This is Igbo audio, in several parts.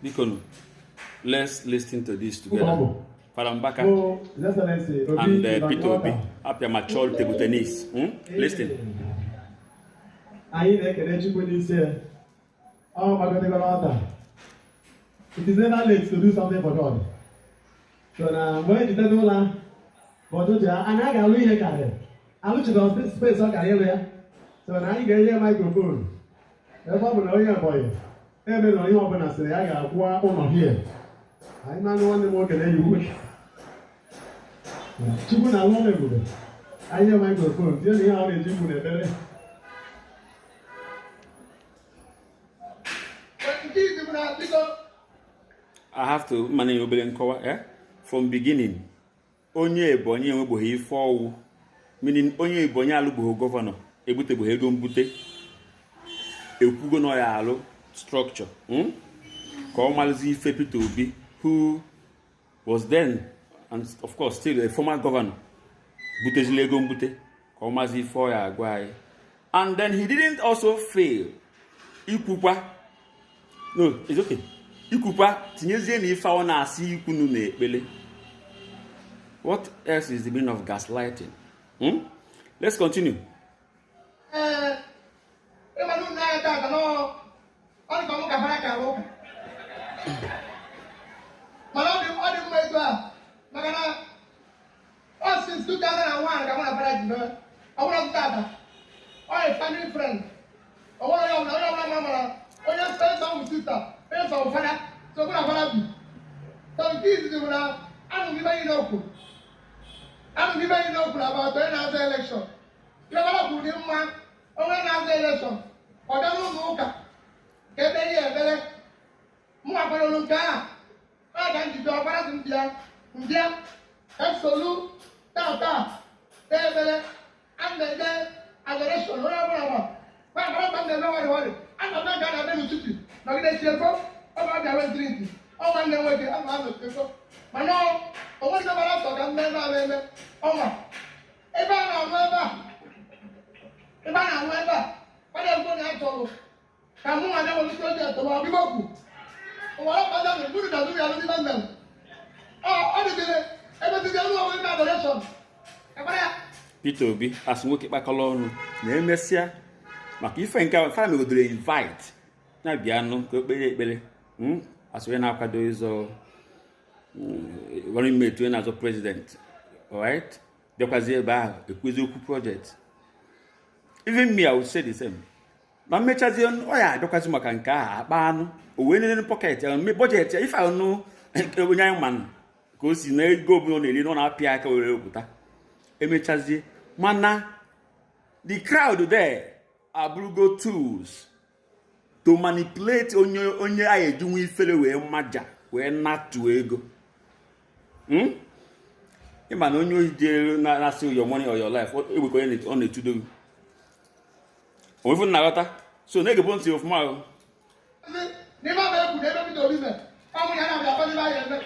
Bikonu, let's listen to this together. Fada Mbaka and Peter Obi apịa matured table tennis. Listen. Anyị na-ekele Chukwu n'isi ya. Ọ gbagotego n'altar. It is never late to do something for God. So na mgbe e jide n'ụlọ bụ ọtụtụ ya, anyị ga-alụ ihe karịrị. Alụchiri space ọ gara ịlụ ya. So na anyị ga-enye microphone. Ebe ọ bụ na onye Ebonyi ebe na ihe ọbụla sịrị ya ga-akwụwa ụlọ hie. Anyị manụ nwanne m nwoke na-eyi uwe. Chukwu na-alụ ọrụ ebube. Anyị nye microphone tinye na ihe ọ na-eji ikwu n'ekpere. I have to mana enye obere nkọwa from beginning. Onye Ebonyi enwegboghị ife ọwụ, meaning onye Ebonyi alụgboghị governor, ebutegboghị ego mbute, ekwugo na ọ ya alụ structure, Ka ọ malụzi ife Peter Obi, who was then and of course still a former governor, butezila ego mbute, ka ọ mazi ife ọ ya agwa anyị. And then he didn't also fail ikwukwa, no, it's okay, ikwukwa tinyezie na ife ọ na-asị ikwunu na ekpele. What else is the meaning of gaslighting? Let's continue. Ee, ịmanụ nna ya tata nọ, ọ dị ka mụ ka fara ka ụka, mana ọ dị mma etu a, maka na ọ since 2001 ka mụ na fara ji mee. Ọ bụrụ tata, ọ yẹ family friend. Ọ bụrụ onye ọbụla ma mara onye nsọ ụmụ sister, onye nsọ fada, so mụ na fara bi. So nke izizi bụ na anụ m ibe anyị n'okwu, anụ m ibe anyị n'okwu na about onye na-azọ election. Ihe ọbụla kwuru dị mma. Onye na-azọ election, ọ bịa n'ụlọ ụka ka ebe ihe ekpere. Mụ akwadoro nke a, ọ ga njide ọgbara sị mbịa mbịa ka solu tata kpee ekpere. A na-ede adoration. Onye ọbụla ma gwa akara mba na-eme nwari nwari. A na eme ka a na-eme n'ụtụtụ nọgide chi ego ọ ga-abịa wee ntịrịntị. Ọ nwanne nwoke a na-anọ ego, mana o nweghị gbara ọsọ ka mmemme ahụ eme ọnwa ebe a na-anwụ ebe a, ebe a na-anwụ ebe a. Ọ na-ekwu na ya chọrọ ka mụ nwa na-ewelite oche etọrọ ọbịbọ kwu ụwara ọkpata na mkpụrụ na zuru ya n'ime mmemme. Ọ dịziri ebe dịziri elu ọbụla ime adoration ekpere ya. Peter Obi asị nwoke kpakọrọ ọnụ na emesịa maka ife nke fada megodoro invite na bịanụ ka o kpere ekpere, asị onye na-akwado ịzọ running mate, onye na-azọ president, alright, bịakwazi ebe ahụ ekwuzi okwu project. Even me, I would say the same. Ma mmechazie, ọ ya abịakwazi maka nke ahụ akpa anụ o wee nene pocket ya, budget ya, ife anụ onye anyị manụ ka o si na ego ọbụla ọ na-eri na ọ na-apịa aka were wepụta. Emechazie, mana the crowd there abụrụgo tools to manipulate onye a ejinwa ifere wee maja wee natuo ego. Ịma na onye ohi jere na-asị your money or your life, egbekọ onye ọ na-etudo gị onwefu na-aghọta. So na-egebu ntị ọfụma o. N'ime ọba ekwu na ebe Peter Obi mee ọmụ ya na-abịa akwadebe anyị eme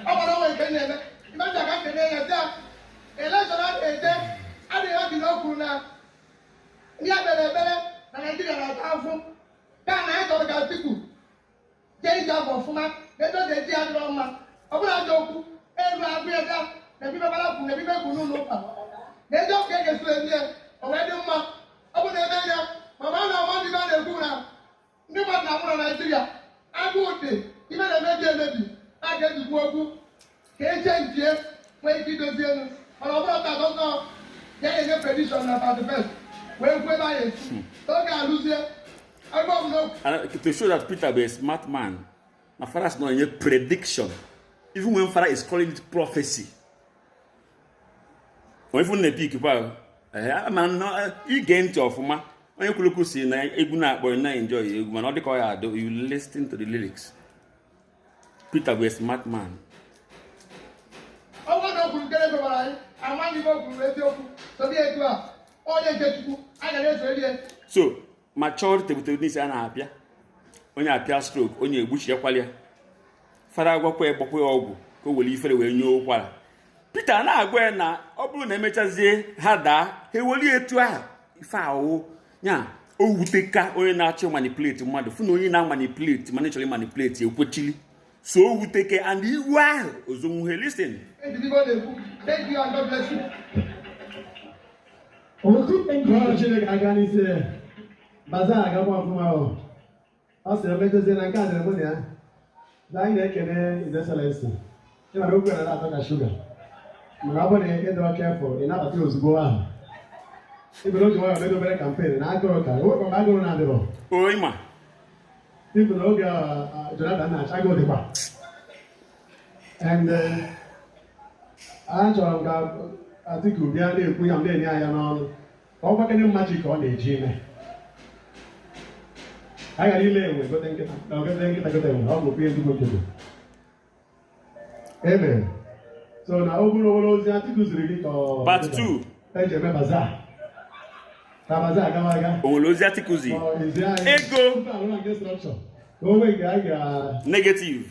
ọ gbara onwe nke na-eme ibe ndị aka nkene ya sị election a na-eje adịghị obi na o kwuru na ndị a kpere ekpere na Naijiria na-ata afụ ka na anyị chọrọ ka Atiku jee ije afọ ọfụma na ebe ọ ga-eji ya dịrọ mma. Ọ bụrụ ajọ okwu elu agụ ya ga na ebibe gbara kwuru na ebibe kwuru n'ụlọ ụka na ezi ọkụ ga-esi eme ya o wee dị mma. Ọ bụ na ebe ya mama na ọma ndị be na-ekwu na ndị mmadụ na-anwụ na Naijiria, agụụ dị, ibe na-emebi emebi, a ga-ejikwu okwu ka eche njie nwee ike idozi elu. Mana ọ bụrụ taa dọkọ ya na-enye prediction na 31st wee kwuo ebe anyị esi oge alụzie ebe ọ bụla. And to show that Peter be a smart man, my father is not a prediction even when father is calling it prophecy or even na pick pa ma ige ntị ọfụma. Onye kwuru okwu si na egwu na-akpọ na enjoy egwu, mana ọ dịka ọ ya adụ. You listen to the lyrics. Peter bụ a smart man. Ọ bụrụ na o kwuru nke na-ebebara anyị amaghị ibe o kwuru eziokwu sobi etu a, onye nke Chukwu a ga na-eso erie. So matured table tennis a na-apịa, onye apịa stroke, onye egbuchiekwala ya. Fada agwakwa ya, gbakwa ya ọgwụ ka o were ifere wee nye ụkwara. Peter na-agwa ya na ọ bụrụ na emechazie ha daa, ha ewelie etu ahụ ife ahụ ya. O wuteka onye na-achọ manipulate mmadụ, fụ na onye na-manipulate mana chọrọ manipulate ekwechili. So o wuteke and iwe ahụ ozonwuhe. Listen. Ejiri ibe ọ na-ekwu. Thank you and God bless you. Kụọrọ Chineke aka n'isi ya. Bazaar agakwa ọfụma o. Ọ sị emejezie na nke a dịrị mụ na ya. Na anyị na-ekene His Excellency. Ị mara okwu a na-atọ ka shuga. Mana ọ bụrụ na ị dọrọ careful, ị nabata ya ozugbo ahụ. Ibere oji nwayọọ medo obere campaign na agụrụ ka ewepụ mgbe agụrụ na-adịrọ. O ịma. Ibu na oge Jonathan na-achị, agụụ dịkwa. And achọrọ m ka Atiku bịa na-ekwu ya, m na-enye anya n'ọnụ ka ọ gwakene mmachi ka ọ na-eji ime ka a ghara ile enwe gote nkịta na gote nkịta gote enwe. Ọ bụ okwu ezigbo nkịta. Amen. So na o bụrụ obere ozi Atiku ziri gị ka ọ Part 2. Eji eme bazaar ka bazaar gawa aga. O nwere ozi Atiku zi? Ọ ezi anyị Ego. tupu alụ na nke structure ka o nwee nke anyị ga Negative.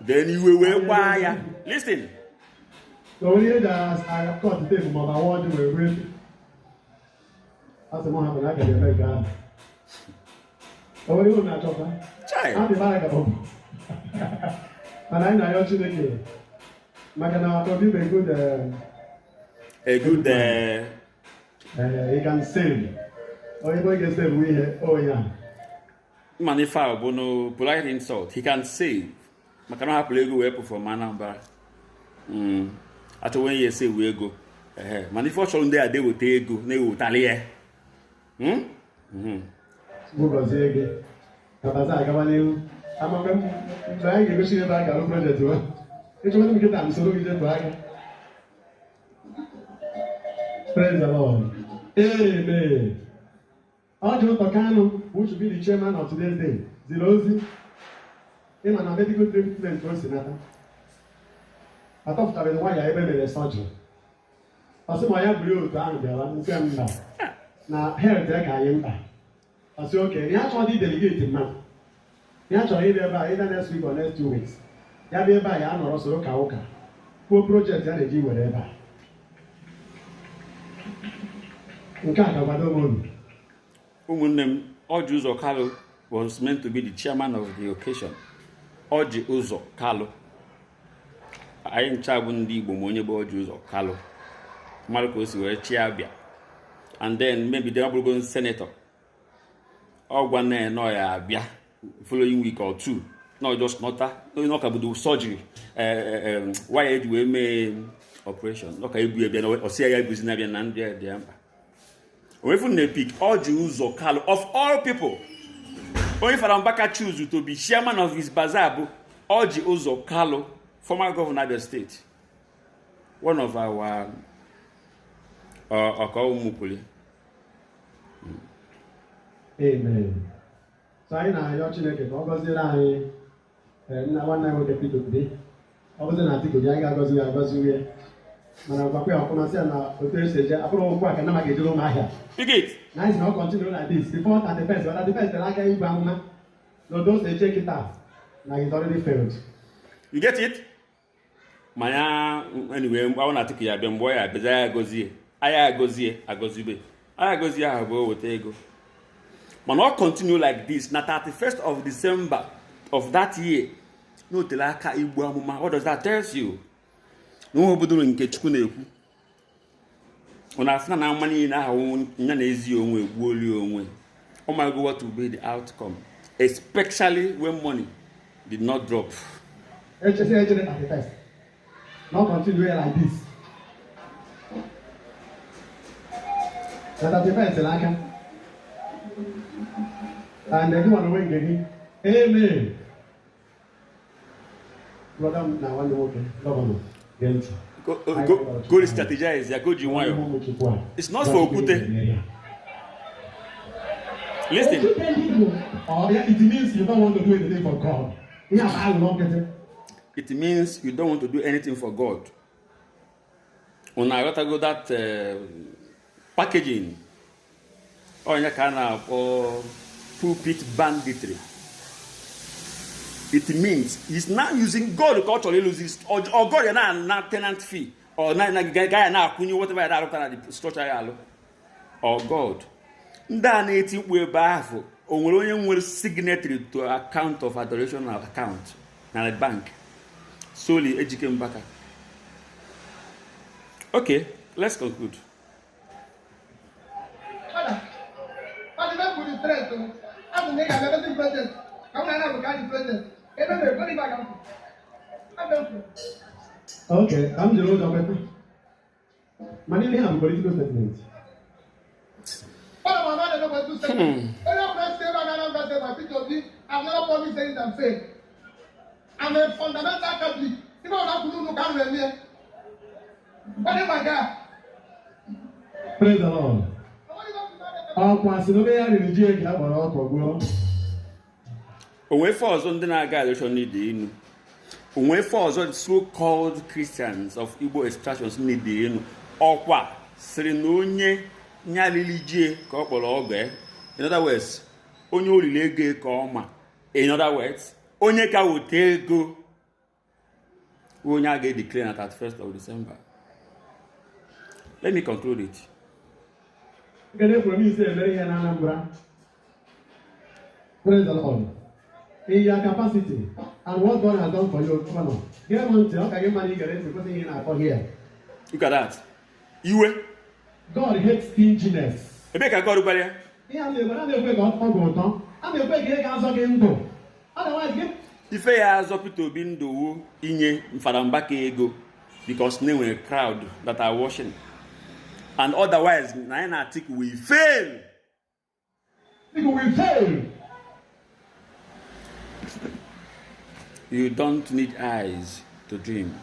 Then iwe wee gbaa ya. Listen. Ka o nwere ihe eji akọt teepu maọbụ awa ọjị wee ruo efu. Asị m hapụ na a ga eme nke ahụ. O nwere ihe unu na-achọta? Chai. Adị m aka bụ mana anyị na-arịọ Chineke maka na Obi bụ a good A good he can save. Onye ebe ọ ga-esave bụ ihe onye a. Mana ife a bụ no polite insult. He can save. Maka na ọ hapụrụ ego wee pụ from Anambra. Achọwa onye ya esave ego. Ehe. Mana ife ọ chọrọ ndị a na-eweta ego na-ewetali ya. Chukwu gọzie gị ka bazaar agawa n'ihu. Ama mgbe anyị ga-egosi ebe a ga-arụ project wa. Ịchọkwa m nkịta m soro gị jepụ aka. Praise the Lord. Amen. Orji Uzor Kalu, who should be the chairman of today's day, ziri ozi ịma na medical treatment ka o si nata. Atọpụtara nwaanyị ebe mere surgery. Ọ sị ma ya buru otu ahụ bịara nsị mba na health ya ka anyị mkpa. Ọ sị oke ya chọrọ dị delegate mmadụ. Ya chọrọ ịbịa ebe a either next week or next 2 weeks. Ya bịa ebe a, ya nọrọ soro ka ụka kwuo project ya na-eji were ebe a. Nke a ka gwado m obi. Ụmụnne m, Orji Uzor Kalu was meant to be the chairman of the occasion. Orji Uzor Kalu. Anyị ncha bụ ndị Igbo ma onye bụ Orji Uzor Kalu. Mmadụ ka o si wee chịa Abịa. And then maybe ọ bụrụgo senator. Ọ gwa na nọ ya abịa following week or two. No, just nọta. Ọ ka bụ surgery. Waya eji wee mee operation. Ọ ka ebu ya bịa na ọ sị ya ebuzi na-abịa na ndị dị ya mkpa. Onwefu na-epick Orji Uzor Kalu of all people. Onye Fada Mbaka choose to be chairman of his bazaar bụ Orji Uzor Kalu, former governor Abia State. One of our ọka ụmụkwuli. Amen. So anyị na-arịọ Chineke ka ọ gọziere anyị nna nwanne anyị nwoke Peter Obi. Ọ bụzi na Atiku ji anyị ga-agọzi ya agọzi ya. Mana gwakwa ya ọfụma, sị ya na otu esi eje abụrụ ụkwụ a ka nama ga-ejere ụmụahịa. Pick it. Na anyị sị na ọ continue like this before 31st, but 31st tere aka igwe amụma na otu o si eche kịta na he's already failed. You get it? Ma ya anyway, ọ na Atiku ya abịa mgbe ọ ya abịaza ya agọzie. Anyị agọzie agọzibe. Anyị agọzie ahụ bụ o weta ego. Mana ọ continue like this na 31st of December of that year na o tere aka igbu amụma. What does that tell you? Na nwe obodo nke Chukwu na-ekwu. Ọ na-asị na na ama niile ahụ ya na ezi onwe egbuoli onwe. Ọ mago what will be the outcome, especially when money did not drop. Echesi echere 31st. Na ọ continue like this. Na 31st tere aka. And gị nwa n'onwe nke gị. Amen. Brother m na nwanne nwoke governor, gee ntị. Go, go, go strategize ya, go ji nwayọ. Ụmụ Chukwu a. It's not for okwute. Listen. Or yeah, it means you don't want to do anything for God. Ihe a bụ aghụghọ nkịtị. It means you don't want to do anything for God. Unu aghọtago that packaging? Onye ka a na-akpọ pulpit banditry. It means he's now using God ka ọ chọrọ ịlụzi or God ya na na tenant fee or na na ga ya na-akwụnye whatever ya na-arụpụta na the structure ya alụ or God. Ndị a na-eti mkpu ebe ahụ, o nwere onye nwere signatory to account of adoration account na the bank? Solely Ejike Mbaka. Okay, let's conclude. Father, Father, don't put the threat. I'm the nigga, I'm the president. I'm not the president. Ebe mere gọrọ ibe aga m. Abịa m kwuru. Okay, ka m jiri ụjọ kweta. Mana ihe a bụ political statement. Father, my man, never do something. Onye ọbụla si ebe a na Anambra State, my Peter Obi, I've never promised anything and failed. I'm a fundamental Catholic. Ibe ọbụla kwuru unu ka m na-eme. Onye ma ga. Praise the Lord. Ọkwa si n'obe ya riri ji eke a kpọrọ ọkọ gbuo. Onwe ife ọzọ ndị na-aga election need inu. Onwe ife ọzọ so called Christians of Igbo extractions need inu. Ọkwa sịrị na onye nyalili jie ka ọ kpọrọ ọgọ ya. In other words, onye olili ego ka ọ ma. In other words, onye ka weta ego, onye a ga-edeclare na 31st of December. Let me conclude it. Kedu promise eme ihe na Anambra? Praise the Lord. In your capacity and what God has done for you, governor. Gee m ntị, ọ ka gị mma na ị gere ntị, kwụsị ihe ị na-akọ here. Look at that. Iwe. God hates stinginess. Ebee ka God gwara ya? Ihe a na-ekwe, a na-ekwe ka ọ tọọ gị ụtọ. A na-ekwe ka ị ga-azọ gị ndụ. Otherwise, gị Ife ya azọ Peter Obi ndụ inye Fada Mbaka ego because na enwere crowd that are watching, and otherwise na anyị na Atiku we fail. People will fail. You don't need eyes to dream.